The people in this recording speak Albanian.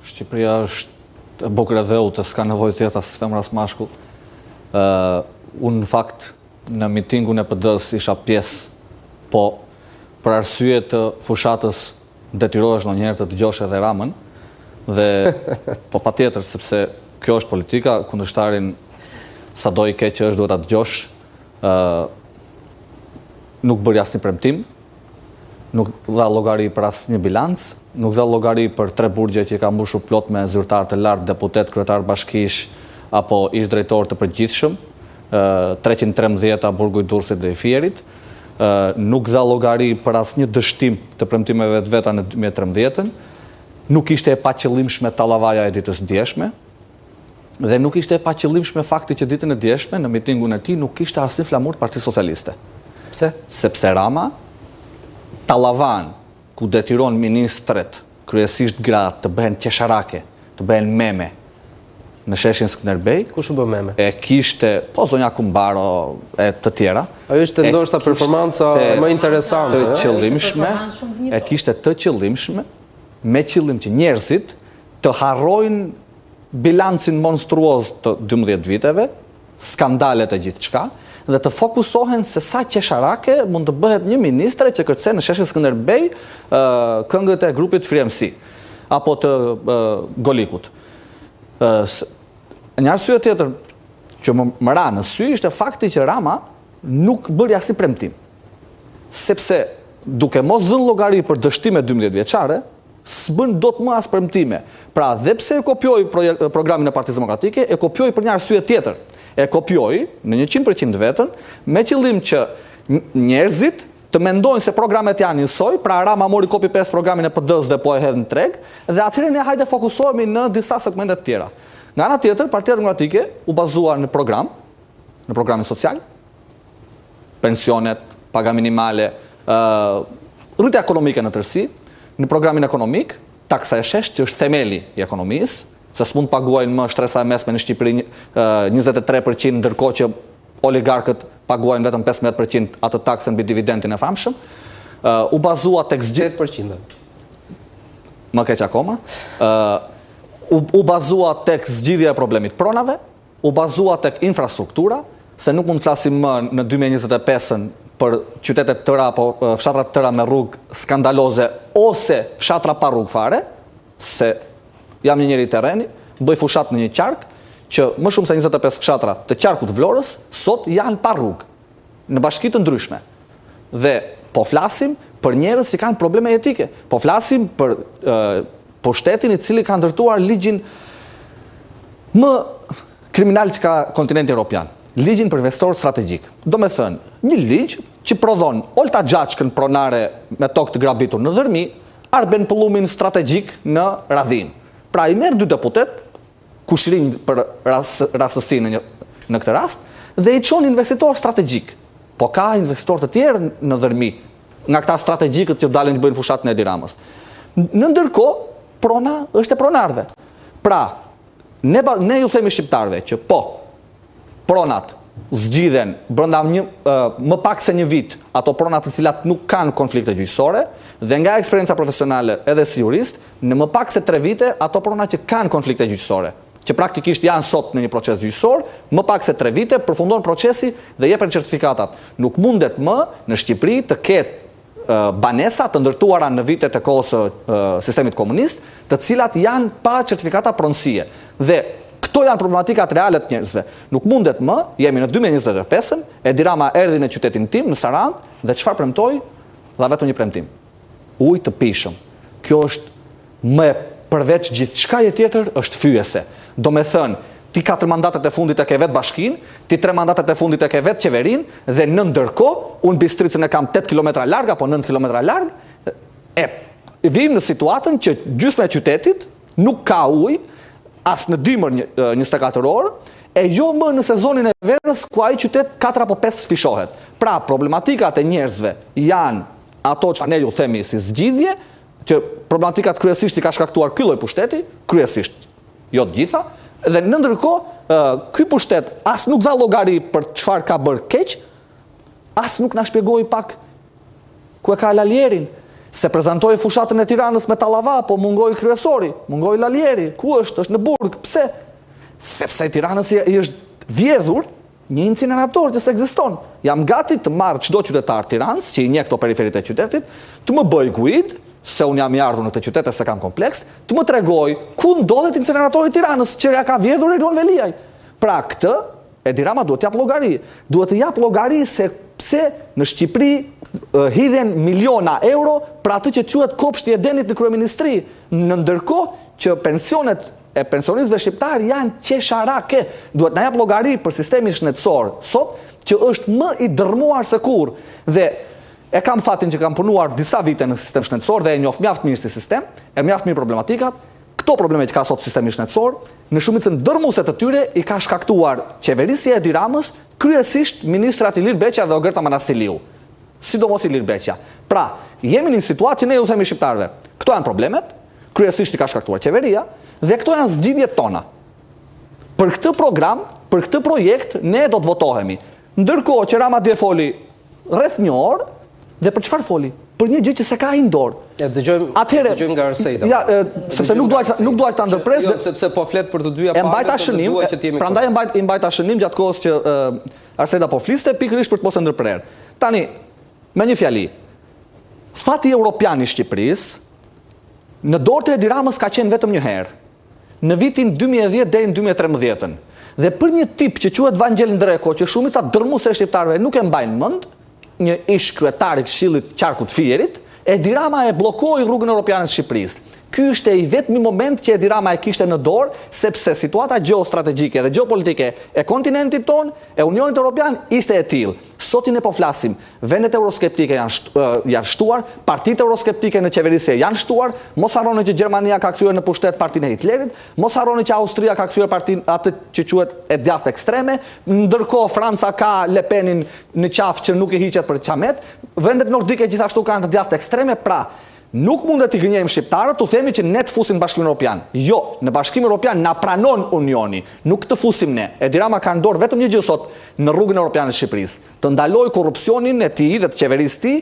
Shqipëria është e bukur e dheut, s'ka nevojë të jetë as femër as mashkull. Ë unë në fakt në mitingun e PD-së isha pjesë, po për arsye të fushatës detyrohesh ndonjëherë të dëgjosh edhe Ramën dhe po patjetër sepse kjo është politika, kundërshtarin sado i keq që është duhet ta dëgjosh. Ë nuk bëri asnjë premtim, nuk dha llogari për asnjë bilanc, nuk dha llogari për tre burgje që i ka mbushur plot me zyrtarë të lartë, deputetë, kryetarë bashkish apo ish drejtorë të përgjithshëm, 313-a burgu i Durrësit dhe i Fierit, nuk dha llogari për asnjë dështim të premtimeve të veta në 2013-ën, nuk ishte e paqëllimshme tallavaja e ditës djeshme, Dhe nuk ishte e paqëllimshme fakti që ditën e djeshme në mitingun e tij nuk kishte asnjë flamur të Partisë Socialiste. Pse? Sepse Rama tallavanë ku detyron ministret, kryesisht gratë, të bëhen qesharake, të bëhen meme në sheshin Skënderbej. Kush u bë meme? E kishte, po zonja Kumbaro e të tjera. Ajo ishte ndoshta performanca më interesante. Të qëllimshme, e kishte të qëllimshme, me qëllim që njerëzit të harrojnë bilancin monstruoz të 12 viteve, skandalet e gjithçka, dhe të fokusohen se sa qesharake mund të bëhet një ministre që kërcen në sheshin Skënderbej këngët e grupit Free MC, apo të Golikut. Një arsye tjetër që më ra në sy ishte fakti që Rama nuk bëri asnjë premtim. Sepse duke mos dhënë llogari për dështimet 12 vjeçare, s'bën dot më as premtime. Pra, dhe pse e kopjoi programin e Partisë Demokratike, e kopjoi për një arsye tjetër. E kopjoi në 100% të vetën, me qëllim që njerëzit të mendojnë se programet janë njësoj, pra Rama mori copy paste programin e PD-së dhe po e hedh në treg, dhe atëherë ne hajde fokusohemi në disa segmente të tjera. Nga ana tjetër, Partia Demokratike u bazua në program, në programin social, pensionet, paga minimale, rritja ekonomike në tërësi, në programin ekonomik, taksa e sheshtë që është themeli i ekonomisë, se s'mund të paguajnë më shtresa e mesme në Shqipëri 23% ndërkohë që oligarkët paguajnë vetëm 15% atë taksën mbi dividendin e famshëm. U bazua tek zgjidhja 8%. Më keq akoma. U, u bazua tek zgjidhja e problemit pronave, u bazua tek infrastruktura, se nuk mund të flasim më në 2025-ën për qytete të tëra apo fshatra të tëra me rrugë skandaloze ose fshatra pa rrugë fare, se jam një njeri terreni, bëj fushatë në një qark që më shumë se 25 fshatra të qarkut të Vlorës sot janë pa rrugë në bashki të ndryshme. Dhe po flasim për njerëz që kanë probleme jetike. Po flasim për pushtetin i cili ka ndërtuar ligjin më kriminal që ka kontinenti europian. Ligjin për investitorët strategjikë. Domethënë, një ligj që prodhon Olta Xhaçkën pronare me tokë të grabitur në Dhërmi, Arben Pëllumin strategjik në Radhimë. Pra i merr dy deputetë, kushërinj për rastësi në një në këtë rast dhe i çon investitorë strategjikë. Po ka investitorë të tjerë në Dhërmi, nga këta strategjikët që dalin të bëjnë fushatën e Edi Ramës. Në ndërkohë, prona është e pronarëve. Pra, ne, ne ju themi shqiptarëve që po, pronat zgjidhen brenda një më pak se një vit ato prona të cilat nuk kanë konflikte gjyqësore dhe nga eksperienca profesionale edhe si jurist, në më pak se 3 vite ato prona që kanë konflikte gjyqësore, që praktikisht janë sot në një proces gjyqësor, më pak se 3 vite përfundon procesi dhe jepen certifikatat. Nuk mundet më në Shqipëri të ketë banesa të ndërtuara në vitet e kohës së sistemit komunist, të cilat janë pa certifikata pronësie. Dhe këto janë problematikat reale të njerëzve. Nuk mundet më, jemi në 2025-ën, Edi Rama erdhi në qytetin tim, në Sarandë, dhe çfarë premtoi? Dha vetëm një premtim. Ujë të pijshëm. Kjo është më përveç gjithçkaje tjetër është fyese. Domethënë, ti katër mandatet e fundit e ke vetë bashkinë, ti tre mandatet e fundit e ke vetë qeverinë dhe në ndërkohë, unë Bistricën e kam 8 km larg apo 9 km larg, e vijmë në situatën që gjysma e qytetit nuk ka ujë as në dimër 24 orë, e jo më në sezonin e verës ku ai qytet 4 apo 5 fishohet. Pra, problematikat e njerëzve janë ato që ne ju themi si zgjidhje, që problematikat kryesisht i ka shkaktuar ky lloj pushteti, kryesisht, jo të gjitha, dhe në ndërkohë ky pushtet as nuk dha llogari për çfarë ka bërë keq, as nuk na shpjegoi pak ku e ka Lalierin. Se prezantoi fushatën e Tiranës me tallava, po mungoi kryesori, mungoi Lalieri. Ku është? Është në burg. Pse? Sepse Tiranës i është vjedhur një incinerator që s'ekziston. Jam gati të marr çdo qytetar Tiranës që i njeh këto periferitë e qytetit, të më bëjë guidë, se unë jam i ardhur në këtë qytet e s'e kam kompleks, të më tregojë ku ndodhet incineratori i Tiranës që ja ka vjedhur Erion Veliaj. Pra këtë Edi Rama duhet të japë llogari. Duhet të japë llogari se pse në Shqipëri hidhen miliona euro për atë që quhet kopshti i Edenit në kryeministri, në ndërkohë që pensionet e pensionistëve shqiptarë janë qesharake. Duhet na japë llogari për sistemin shëndetësor sot, që është më i dërrmuar se kurrë. Dhe e kam fatin që kam punuar disa vite në sistem shëndetësor dhe e njoh mjaft mirë si sistem, e mjaft mirë problematikat. Këto probleme që ka sot sistemi shëndetësor, në shumicën dërrmuese të tyre i ka shkaktuar qeverisja e Edi Ramës, kryesisht ministrat Ilir Beqja dhe Ogerta Manastirliu. Sidomos Ilir Beqja. Pra, jemi në një situatë që ne u themi shqiptarëve, këto janë problemet, kryesisht i ka shkaktuar qeveria, dhe këto janë zgjidhjet tona. Për këtë program, për këtë projekt, ne do të votohemi. Ndërkohë që Rama dje foli rreth një orë, dhe për çfarë foli? Për një gjë që s'e ka ai në dorë. E dëgjojmë, Atëherë, dëgjojmë nga Arsejda. Ja, e, sepse nuk dua nuk dua ta ndërpres. Jo, sepse po flet për të dyja palët. E mbajta shënim, prandaj e mbajt i mbajta shënim gjatë kohës që Arsejda po fliste pikërisht për të mos e ndërprerë. Tani, me një fjali, fati europian i Shqipërisë në dorë të Edi Ramës ka qenë vetëm një herë, në vitin 2010 deri në 2013-ën. Dhe për një tip që quhet Vangjel Ndreko, që shumica dërrmuese e shqiptarëve nuk e mbajnë mend, një ish kryetar i Këshillit Qarkut të Fierit, Edi Rama e bllokoi rrugën europiane të Shqipërisë. Ky ishte i vetmi moment që Edi Rama e kishte në dorë, sepse situata gjeostrategjike dhe gjeopolitike e kontinentit tonë, e Unionit Europian, ishte e tillë. Sot ne po flasim, vendet euroskeptike janë janë shtuar, partitë euroskeptike në qeverisje janë shtuar, mos harroni që Gjermania ka kthyer në pushtet partinë e Hitlerit, mos harroni që Austria ka kthyer partinë atë që quhet e djathtë ekstreme, ndërkohë Franca ka Le Penin në qafë që nuk i hiqet për qamet, vendet nordike gjithashtu kanë të djathtë ekstreme, pra Nuk mundet t'i gënjejmë shqiptarët, t'u themi që ne të fusim në Bashkimin Europian. Jo, në Bashkimin Europian na pranon Unioni, nuk të fusim ne. Edi Rama ka në dorë vetëm një gjë sot në rrugën europiane të Shqipërisë, të ndalojë korrupsionin e tij dhe të qeverisë tij.